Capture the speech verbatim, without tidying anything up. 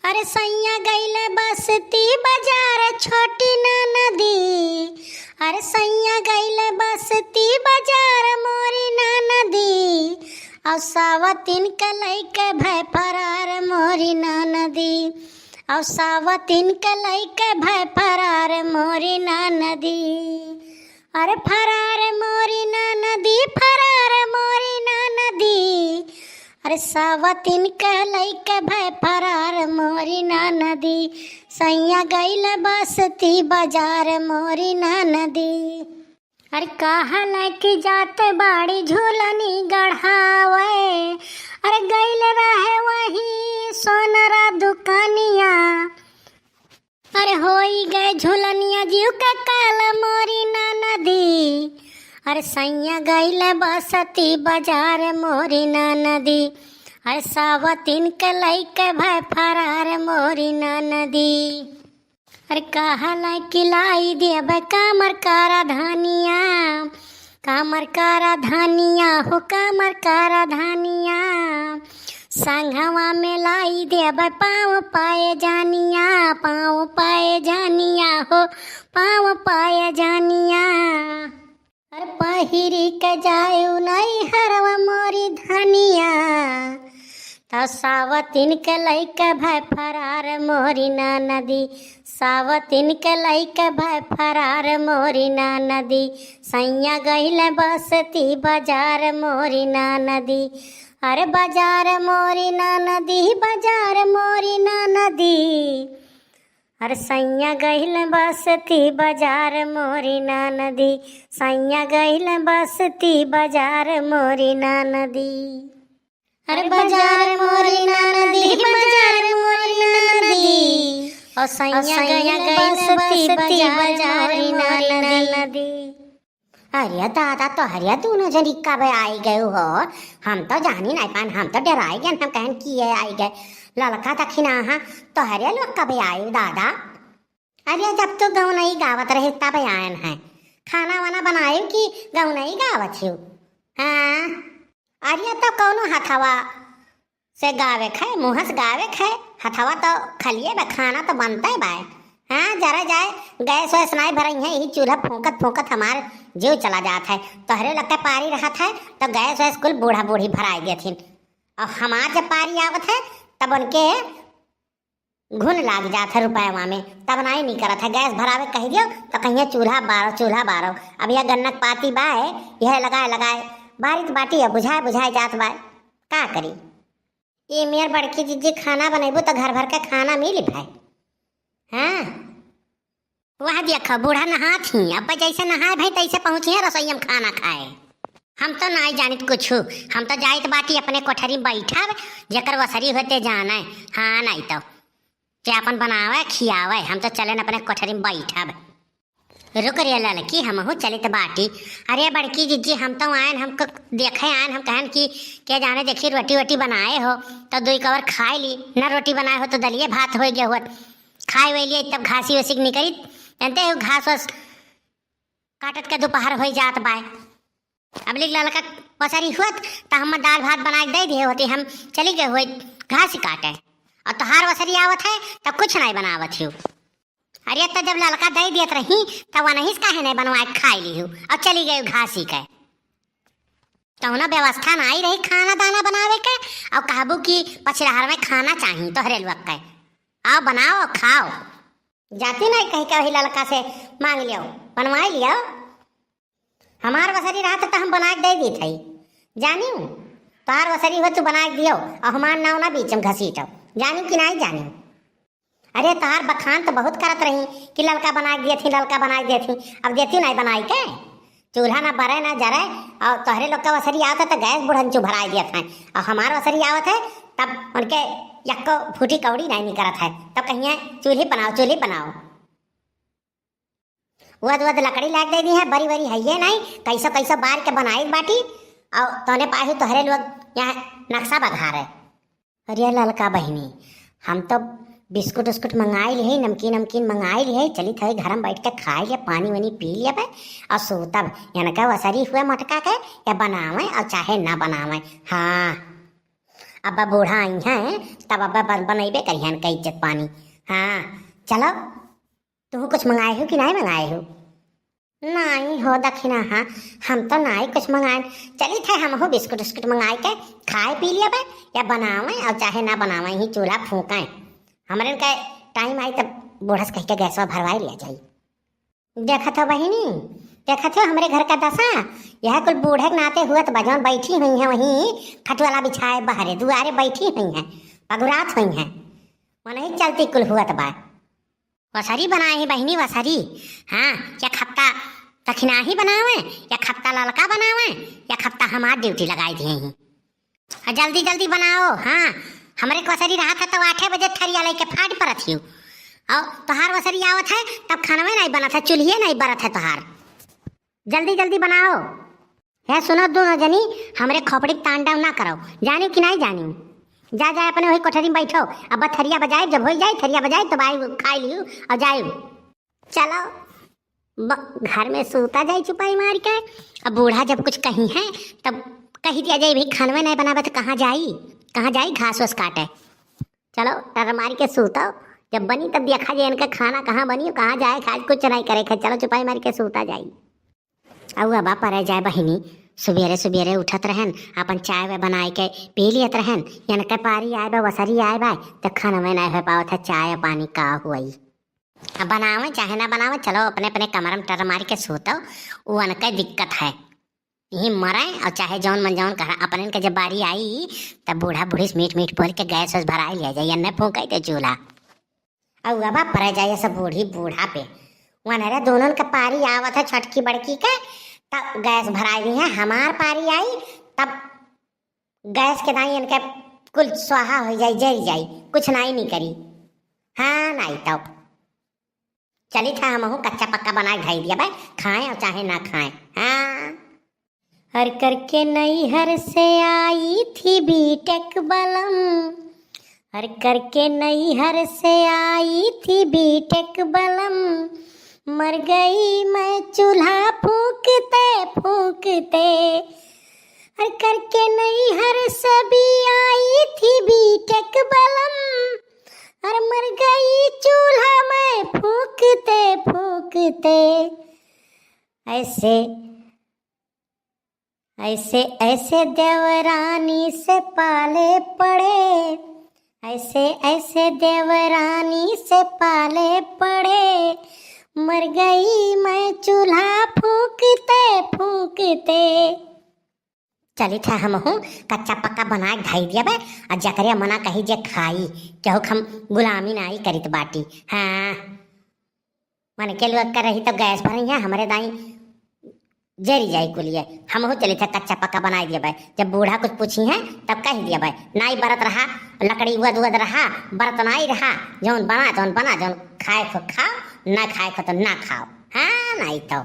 अरे सैया गइले बस्ती बजार छोटी ननदी, अरे सैया गइले बस्ती बजार मोरी ननदी, औ सावतिन के लइके भय फरार मोरी ननदी, औ सावतिन के लइके भय फरार मोरी ननदी। अरे फरार मोरी ननदी, फरार मोरी ननदी। अरे सावतिन के लइके भय फरार मोरी ननदी। सैया गइल बस्ती बजार मोरी ननदी। अरे कहल कि जात बाड़ी झूलनी गढ़ावे। अरे गइल रहे वही सोनरा दुकानिया। अरे होई गए झुलनिया जीव के काल मोरी ननदी। अरे सैया गइले बस्ती बजार मोरी ननदी। अरे सावतिन के लइके भय फरार मोरी ननदी। अरे कहल कि लाई देब कामर करा धनिया, कामर करा धनिया हो, कामर करा धनिया। संघवा में लाई देब पाँव पाए जानिया, पाँव पाए जानिया हो, पाँव पाए जानिया। अरे पहिरी के जायु नैहरवा मोरी धनिया, त सावतिन के लइके भय फरार मोरी ननदी, सावतिन के लइके भय फरार मोरी ननदी। सैया गइले बस्ती बजार मोरी ननदी। अरे बजार मोरी ननदी, बजार मोरी ननदी। अरे सैया गइले बस्ती बजार मोरी ननदी, सैया गइले बस्ती बजार मोरी ननदी। अरे बजार मोरी ननदी, बजार मोरी ननदी। ओ सैया गइले बस्ती बजार मोरी ननदी। अरे दादा, तोहरे दुनो जनी कब आई गयू हो? हम तो जानी नहीं पान, हम तो डराई गए, हम कहन कि ये आई गए। ललका दखिना हा, तोहरे लोग कब आयु दादा? अरे जब तू गौनई गावत रही तब आयन है। खाना वाना बनायु कि गौनई गावत हिउ? हाँ। अरे तो कौनो हथवा से गावे खे, मुँह से गावे खे, हथवा तो खलिए बा, खाना तो बनते बा। हाँ, जरा जाए, गैस वैस नाई भरई है, यही चूल्हा फूंकत फूंकत हमार जीव चला जात है। तोहरे लगे पारी रहत है, तो गैस वैस कुल बूढ़ा बूढ़ी भराई देथिन। और हमार जब पारी आवत है, तब उनके घुन लाग जात है रुपयवा में, तब नाई नहीं करत है। गैस भरावे कह दियो, तो कहिए चूल्हा बारो, चूल्हा बारो। अब यह गन्नक पाती बाए, यह लगाए लगाए, बारित बाटी है, बुझाए बुझाए जात बाए। का करी? ए मेर बड़की जिज्जी खाना बनैबू त घर भर के खाना मिली भाई। हाँ, वह देखो बूढ़ा नहात ही, अब जैसे नहाए भाई तैसे पहुँचिए रसोईया में खाना खाए। हम तो नाई जानित कुछ, हम तो जाइत बाटी अपने कोठरी में बैठब, जेकर वसरी होते जाने। हाँ, नाई तो जे अपन बनावे खियावे, हम तो चलेन अपने कोठरी में बैठब। रुक रे ललकी, हमहू चलित बाटी। अरे बड़की जिज्जी, हम तो आयन, हमको देखे आयन, हम कहन कि के जाने देखी रोटी वोटी बनाए हो तो दुई कवर खाए ली, न रोटी बनाए हो तो दलिए भात हो गया हुआ, खाए वे लिए तब घासी वसी निकली, जानते हो घास वस काटत के दोपहर हो जात बाय। अब लिख ललका पसरी हुअत त हम दाल भात बना के दे दिए होते, हम चली गए हुए घास काटे, और तोहार वसरी आवत है तब कुछ नहीं बनावत हो। अरे, त जब ललका दे दियत रही, तब वनही से काहे नहीं बनवा के खाई लिहू और चली गई घासी के? कौनो व्यवस्था नहीं रही खाना दाना बनावे के, और कहबू कि पछिलहर में खाना चाही तोहरे लोग के, आओ बनाओ खाओ। जाती नहीं कह के वही ललका से मांग लियो, बनवाई लियो। हमार वसरी रहत त हम बना के दे दी थई, जानियो। तोहार वसरी हो तू बना के दियो, और हमार नाव ना बीच में घसीटो, जानियो कि नहीं जानियो। अरे, तोहार बखान तो बहुत करत रही कि ललका बना के दिए थी, ललका बना के दिए थी, अब देती नहीं बनाई के? चूल्हा ना बरे ना जरे, और तोहरे लोग का वसरी आवत है तो गैस बुढ़ंचू भराई दिए थे, और हमार वसरी आवत है तब उनके यक्को फूटी कौड़ी नहीं निकरत है, तो कहिए चूल्ही बनाओ, चूल्ही बनाओ। वद वद लकड़ी लाग दे दी है, बरी बरी है ये नहीं, कैसो कैसो बार के बनाई बाटी, और तोने पाहू तोहरे लोग यहाँ नक्शा बघार है। अरे ललका बहिनी, हम तो बिस्कुट उस्कुट मंगाई लिहे, नमकीन नमकीन मंगाई लिहे, चली थे घर में बैठ के खाई ले, पानी वानी पी लेबे और सूतब। इनका वसरी हुए मटका के, या बनावे और चाहे ना बनावे। हाँ, अब बूढ़ा आई हैं, तब अब बन-, बनइबे करिहन का इज्जत पानी। हाँ, चलो, तू कुछ मंगाए हो कि नाहीं मंगाए हो? नाहीं हो दखिना, हाँ, हम तो नाहीं कुछ मंगाए। चली थे हमहू बिस्कुट उस्कुट मंगाए के खाए पी लिया बे, या बनावे और चाहे ना बनावे, ही चूल्हा फूके। हमरे के टाइम आई तब बूढ़स कह के गैसवा भरवाई लिया जाई। देखत हो बहिनी, देखत हो हमरे घर का दशा, यह कुल बूढ़े के नाते हुआ तो बजौन बैठी हुई हैं वहीं खटवाला बिछाए बहरे दुआरे बैठी हुई हैं, पगुरात हुई हैं, मनही चलती कुल हुआ तो बा। वसरी बनाए ही बहिनी, वसरी। हाँ, एक हफ्ता दखिनाही बनावे, एक हफ्ता ललका बनावे, एक हफ्ता हमार ड्यूटी लगाई दिए ही। और जल्दी जल्दी बनाओ। हाँ, हमरे कोसरी रहा था तो आठे बजे थरिया लेके फाट परत हियो। और तोहार वसरी आवत है तब खानवे नहीं बनत है, चूल्हिए नहीं बरत है तोहार। जल्दी जल्दी बनाओ। हे सुनो दोनों जनी, हमरे खोपड़ी के तांडव ना करो, जानियो कि नहीं जानियो? जा जाए अपने वही कोठरी में बैठो, अब थरिया बजाए, जब हो जाए थरिया बजाए तब आई खाई लियो और जाए। चलो, ब-, घर में सूता जाई चुपाई मार के। अब बूढ़ा जब कुछ कही है, तब कही दिया जाई, "भाई, खानवे नहीं बनावे तो कहाँ जाई, कहाँ जाई घास वास काटे?" चलो, टर मार के सूतो, जब बनी तब देखा जाए इनका खाना कहाँ बनी, कहाँ जाए, खाए कुछ नहीं करे, खाए चलो चुपाई मार के सूता जाई। अउ अब परे जाए बहिनी, सुबेरे सुबेरे उठत रहन, अपन चाय वाय बनाए के पी लियत रहन, इनके पारी आए बा, वसरी आए बा, तो खानवे नहीं हो पावत है, चाय पानी का हुई। अब बनावे चाहे ना बनावे, चलो अपने अपने कमरा में टर मार के सोतो, वो अनके दिक्कत है। यही मरे और चाहे जौन मन जौन करा, अपने के जब बारी आई तब बूढ़ा बूढ़ी से मीठ मीठ बोल के गैस वैस भराई लिया जाए, एन्ने फूंक दे चूल्हा। और अब परे जाए सब बूढ़ी बूढ़ा पे, वनरे दोनों के पारी आवत है छोटकी बड़की के, तब गैस भराई दी है, हमार पारी आई तब गैस के दाई इनके कुल स्वाहा हो जाई, जर जाई, कुछ नाई नहीं करी। हाँ, नाई तो चली था हमहू कच्चा पक्का बना के धई दिया बे, खाए और चाहे ना खाए। हाँ। हर करके नैहर से आई थी बीटेक बलम, हर करके नैहर से आई थी बीटेक बलम, मर गई मैं चूल्हा फूंकते फूंकते। हर करके नैहर से भी आई थी बीटेक बलम, और मर गई चूल्हा मैं फूंकते फूंकते। ऐसे, ऐसे, ऐसे देवरानी से पाले पड़े, ऐसे, ऐसे देवरानी से पाले पड़े, मर गई मैं चूल्हा फूंकते फूंकते। चली था हमहू कच्चा पक्का बना के धई दिया बे, आ जकरे मना कही जे खाई, केहू के हम गुलामी नाई करित बाटी। हाँ, मन के लोग कर रही तो गैस भरी है, हमरे दाई जरी जाई कुलिए। हमहू चली था कच्चा पक्का बनाई दिया बे, जब बूढ़ा कुछ पूछी है तब कह दिया बे, नाई बरत रहा, लकड़ी उद उद रहा, बरत नाई रहा, जौन बना तौन बना, जौन खाए खो खाओ, ना खाए खो तो ना खाओ। हाँ, नाई तो